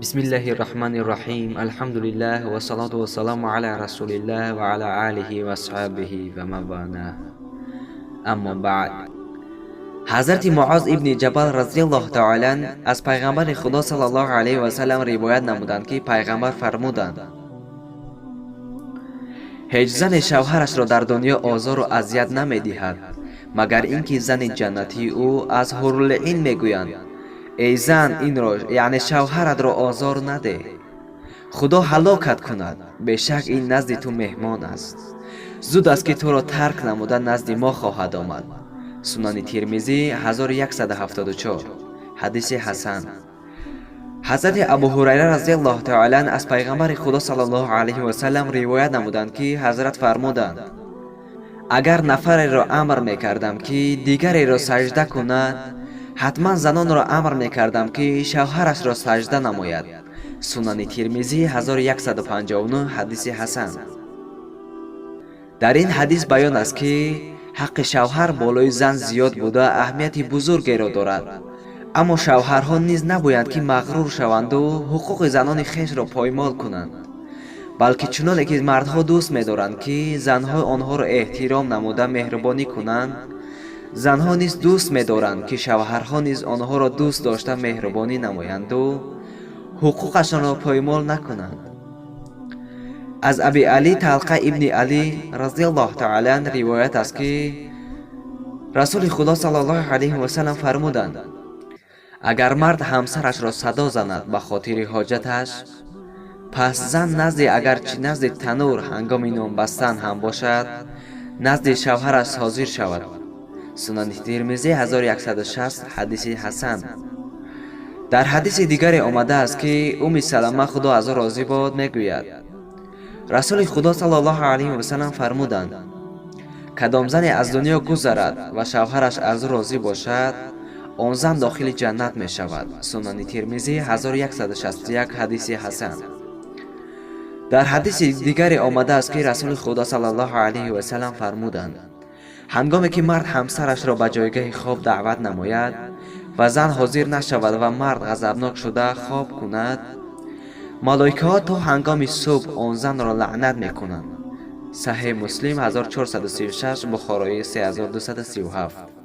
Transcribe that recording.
Бисмиллаҳи рраҳмани рраҳим. Алҳамдулиллаҳ вассалоту вассаламу ала расулиллаҳ ва ала алиҳи ва асҳобиҳи ва ман валаҳ. Аммо баъд. Ҳазрати Муоз ибни Ҷабал разияллоҳу таала анҳ аз пайғамбари Худо саллаллоҳу алайҳи васаллам ривоят намуданд, ки пайғамбар фармуданд: ҳеҷ зане шавҳарашро дар дунё озору азият намедиҳад, магар ин ки зани ҷаннатии ӯ аз ҳурулъин мегӯянд: эй зан, инро, яъне шавҳаратро, озор надеҳ, Худо ҳалокат кунад, бешак ин назди ту меҳмон аст, зуд аст ки туро тарк намуда назди мо хоҳад омад. Сунани Тирмизӣ, 1174, ҳадиси ҳасан. Ҳазрати Абу Ҳурайра разияллоҳу таала анҳ аз пайғамбари Худо саллаллоҳу алайҳи васаллам ривоят намуданд, ки ҳазрат фармуданд: агар нафареро амр мекардам, ки дигареро сажда кунад, ҳатман занонро амр мекардам, ки шавҳарашро сажда намояд. Сунани Тирмизӣ, 1159, ҳадиси ҳасан. Дар ин ҳадис баён аст, ки ҳаққи шавҳар болои зан зиёд буда, аҳамияти бузургеро дорад. Аммо шавҳарҳо низ набояд, ки мағрур шаванду ҳуқуқи занони хешро поймол кунанд, балки чуноне ки мардҳо дӯст медоранд, ки занҳо онҳоро эҳтиром намуда меҳрубонӣ кунанд, занҳо низ дӯст медоранд, ки шавҳарҳо низ онҳоро дӯст дошта меҳрубонӣ намоянду ҳуқуқашонро поймол накунанд. Аз Аби Алӣ Талқа ибни Алӣ разияллоҳу таала анҳ ривоят аст, ки Расули Худо саллаллоҳу алайҳи васаллам фармуданд: агар мард ҳамсарашро садо занад ба хотири ҳоҷаташ, пас зан назди агарчи назди танур ҳангоми нонбастан ҳам бошад, назди шавҳараш ҳозир шавад. Сунани Тирмизӣ, 1160, ҳадиси ҳасан. Дар ҳадиси дигаре омадааст, ки Уми Салама, Худо аз ӯ розӣ бод, мегӯяд: Расули Худо саллаллоҳу алайҳи васаллам фармуданд: кадом зане аз дунё гузарад ва шавҳараш аз ӯ розӣ бошад, он зан дохили ҷаннат мешавад. Сунани Тирмизӣ, 1161, ҳадиси ҳасан. Дар ҳадиси дигаре омадааст, ки Расули Худо саллаллоҳу алайҳи васаллам фармуданд: ҳангоме ки мард ҳамсарашро ба ҷойгаҳи хоб даъват намояд ва зан ҳозир нашавад ва мард ғазабнок шуда хоб кунад, малоикаҳо то ҳангоми субҳ он занро лаънат мекунанд. Саҳеҳ Муслим, 1436, Бухороӣ, 3237.